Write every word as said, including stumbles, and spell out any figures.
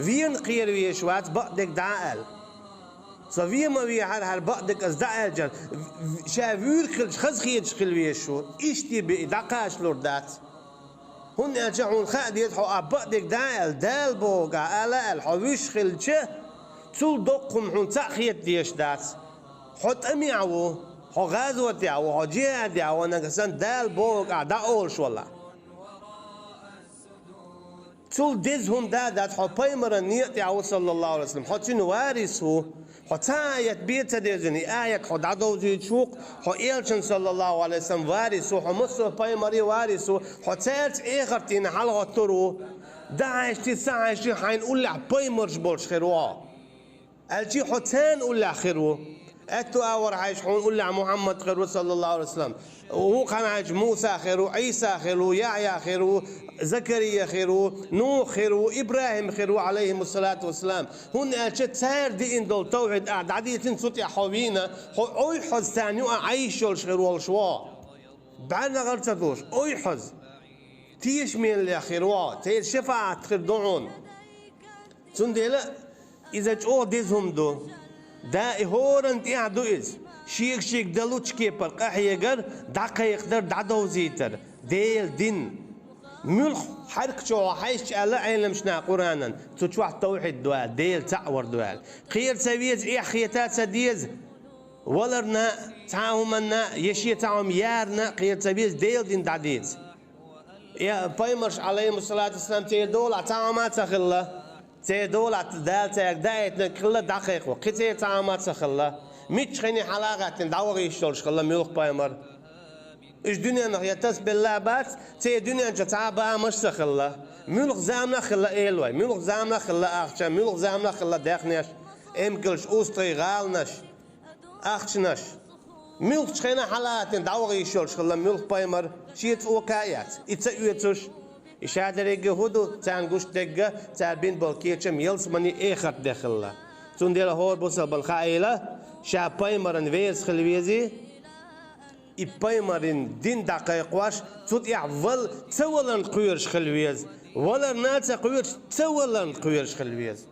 Вена кхера везаш вац бакъдерг дӀа а аьлла. Со вен ма вехьара хӀара бакъдерг ас дӀа аьлча, ша вуьйр хилча хаза хеташ хила везаш ву, иштта бе и дӀакхачалур дац. ХӀунда аьлча хьуна хаа деза, хьо а бакъдерг дӀа а аьлла, Дала бохург ахь ала а аьлла, хьо вуьйш хилча, цул доккха хӀума хьуна цхьаъ хета дезаш дац. Хьо тӀамехь ву, хьо гӀазотехь ву, хьо джихӀадехь ву, нагахь санна Дала бохург ахь дӀа олуш валахь. Цул деза хӀума да дац, хьо пайхамаран некъа тӀехь ву, саллаллаху Ӏалайхи ва саллам, хьо цуьнан варис ву, хьо цхьа а аят бен ца дезина, и аят хьо дӀадовзуьйтуш ву-кх, хьо элчан, саллаллаху Ӏалайхи ва саллам, варис ву, хьо массо а пайхамарийн варис ву, хьо цаьрца эхарт дийнахь хьалагӀоттур ву. ДӀахьаьжча, ца хьаьжча, хьайна уллехь пайхамарш болуш хир ву хьо. Аьлча хьо царна уллехь хир ву. Аьтту агӀор хьаьжча, хьуна уллехь Мухьаммад хир ву, саллаллаху Ӏалайхи ва саллам. ВукхӀанна хьаьжча, Муса хир ву, Ӏийса хир ву, Яхьъя хир ву, Закария хир ву, Нух хир ву, ИбрахӀим хир ву, Ӏалайхимуссалату вассалам. ХӀунда аьлча цара диъна долу тавхьид ахь дӀадийцина, цу тӀехь хьо вийна, хьо ойхьаза царна юкъахь Ӏайш йолуш хир волуш ву. БӀаьрнагӀар ца долуш, ойхьаза. Тешаме хир ву хьо, церан шафаӀат хир ду хьуна. Цундела иза чӀогӀа деза хӀума ду. Да, и хӀоранна тӀехь ду иза. Шега-шега далучу кепара къахьегар, дӀакхайкхадар, дӀадовзийтар. Делан дин. Муьлхха хьаьрк чу хьо хьаьжча аьлла Ӏеламнаха Къуранан, цу чохь тавхьид ду аьлла, Дела цхьаъ вар ду аьлла. Кхера ца веза, эхь хета а ца деза, валарна а, цхьа а хӀуманна а, я шен цхьа хӀума ярна а кхера ца веза, Делан дин дӀадийца. Я пайхамарш, Ӏалайхимуссалату вассалам, церан долахь цхьа хӀума а ца хилла. Церан долахь Дала цаьрга даийтинарг хилла дӀакхайкхо. Кхин церан цхьа хӀума а ца хилла. Миччахь хӀинца хьала а гӀаьттина, дӀаваха йиш йолуш хилла муьлхха пайхамар. Уьш дуьненах я тасабелла а бац, церан дуьнен чу цхьа а бахамаш а ца хилла. Муьлхха заманах а хилла, эла вай, муьлхха заманах а хилла ахча, муьлхха заманах а хилла даьхнеш, эмкалш, устагӀий, гӀаланаш. Ахчанаш. Муьлххачу хенахь хьала а гӀаьттина, дӀаваха йиш йолуш хилла муьлхха пайхамар, шен цӀока а эцна, и ца оьцуш. И шадерриге а хӀун ду, царна гуш дерг а, цара бина болу кечам ялсамани, эхарт де хилла. Цундела хӀора бусалбана хаийла, ша пайхамаран верас хила везий, и пайхамаран дин дӀакхайкхош, цу тӀехь вал ца валарна кхоьруш хила веза. Валарна а ца кхоьруш, ца валарна кхоьруш хила веза.